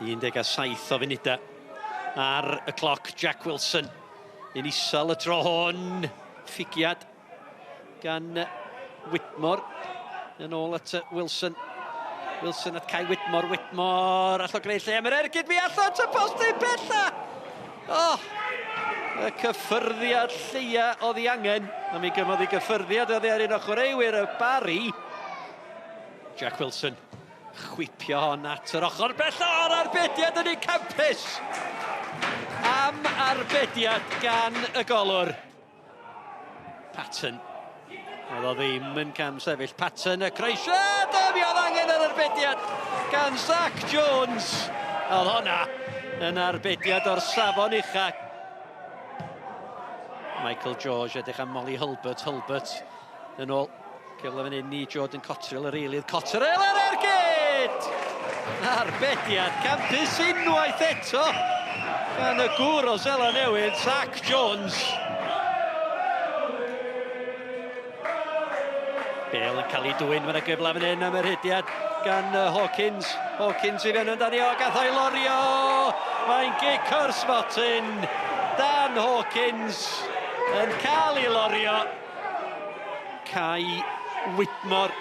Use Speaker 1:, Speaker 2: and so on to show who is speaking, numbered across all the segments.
Speaker 1: 17 o funudau ar y cloc. Jack Wilson yn isel y tro hwn. Ffigiad gan Whitmore yn ôl at Wilson. Wilson at Kai Whitmore. Whitmore allo greu lle am yr ergyd. Mi allo at y postyn bella. Oh, y cyffyrddiad lleia oedd ei angen. A mi gymodd ei gyffyrddiad oedd ar un o chwaraewyr y Barri. Jack Wilson chwipio hon at yr ochr bella o'r arbediad yn ei campus. Am arbediad gan y golwr. Patton. Oedd o ddim yn cam sefyll. Patton y croesiad! O, mi oedd angen yr arbediad gan Zach Jones. Oedd honna yn arbediad o'r safon ucha. Michael George edrych am Molly Hulbert. Hulbert yn ôl. Cyfle fan hyn i Jordan Cotterill, yr eilydd. Cotterill yr ergyd! Arbediad campus unwaith eto gan y gŵr o Seland Newydd, Zach Jones. Bale yn cael ei dwyn, mae'n gyfle fan hyn am yr hediad gan Hawkins. Hawkins i fewn amdani o, gath o'i lorio! Mae'n gic o'r smotyn. Dan Hawkins yn cael ei lorio. Kai Whitmore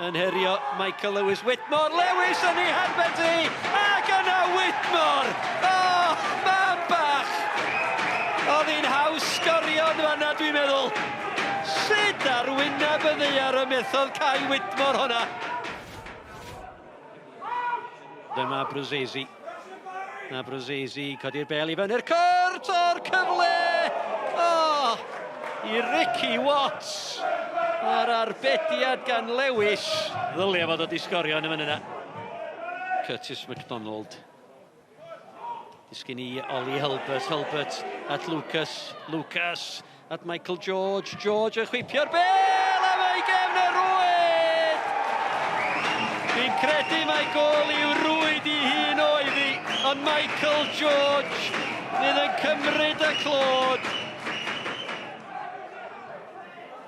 Speaker 1: yn herio Michael Lewis. Whitmore, Lewis yn ei harbed hi! Ac yna Whitmore! Oh, mam bach! Oedd hi'n haws sgorio yn fanna, dwi'n meddwl. Sut ar wyneb y ddaear y methodd Kai Whitmore hwnna? Dyma Bruzzese. Na Bruzzese codi'r bel i fyny'r cwrt o'r cyfle! Oh, i Ricky Watts. A'r arbediad gan Lewis. Ddylia fod o di sgorio yn y fan yna. Curtis McDonald. Disgyn i Ollie Hulbert, Hulbert at Lucas, Lucas at Michael George, George yn chwipio'r bel a mae gefn y rwyd! Fi'n credu mai gol i'w rwyd i hun oedd hi, ond Michael George fydd yn cymryd y clod.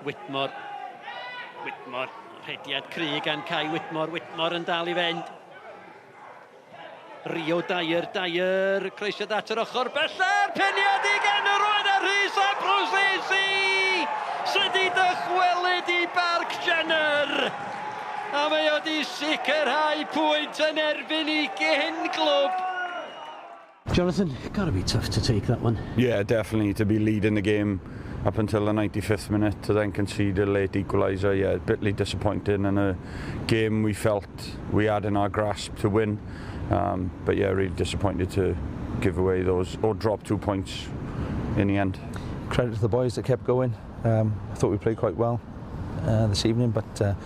Speaker 1: Whitmore, Whitmore, rhediad cry gan Kai Whitmore, Whitmore yn dal i fynd. Rio Dyer, Dyer, croesiad at yr ochr bella'r peniad i gan yr oed a Rhys Abruzzese sydd wedi dychwelyd i Barc Jenner. A mae o wedi sicrhau pwynt yn erbyn i gyn glwb. Jonathan, gotta be tough to take that one.
Speaker 2: Yeah, definitely to be leading the game up until the 95th minute to then concede a late equaliser. Yeah, bitterly disappointing in a game we felt we had in our grasp to win. But yeah, really disappointed to give away those or drop 2 points in the end.
Speaker 3: Credit to the boys that kept going. I thought we played quite well this evening, but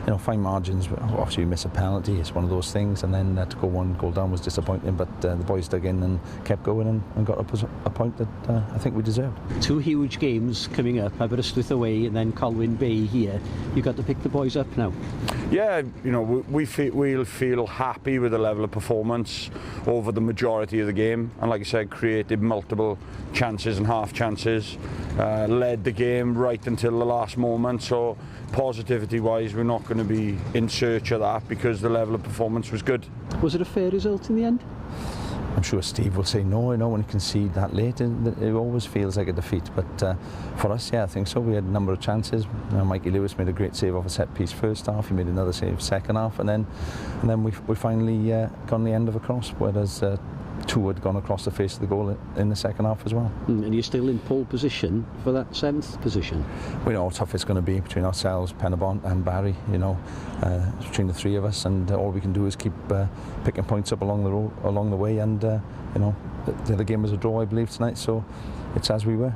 Speaker 3: you know, fine margins. Obviously, we miss a penalty. It's one of those things, and then to go 1 goal down was disappointing. But the boys dug in and kept going and got a point that I think we deserved.
Speaker 1: 2 huge games coming up: Aberystwyth away and then Colwyn Bay here. You've got to pick the boys up now.
Speaker 2: Yeah, you know, we'll feel happy with the level of performance over the majority of the game, and like I said, created multiple chances and half chances, led the game right until the last moment. So positivity wise, we're not going to be in search of that because the level of performance was good.
Speaker 1: Was it a fair result in the end?
Speaker 3: I'm sure Steve will say no. You know, when you concede that late, it always feels like a defeat. But for us, yeah, I think so. We had a number of chances. You know, Mikey Lewis made a great save off a set piece first half. He made another save second half, and then we finally got on the end of a cross, whereas 2 had gone across the face of the goal in the second half as well.
Speaker 1: And you're still in pole position for that 7th position.
Speaker 3: We know how tough it's going to be between ourselves, Penybont and Barry, you know, between the 3 of us, and all we can do is keep picking points up along the road, along the way, and you know, the other game was a draw, I believe, tonight, so it's as we were.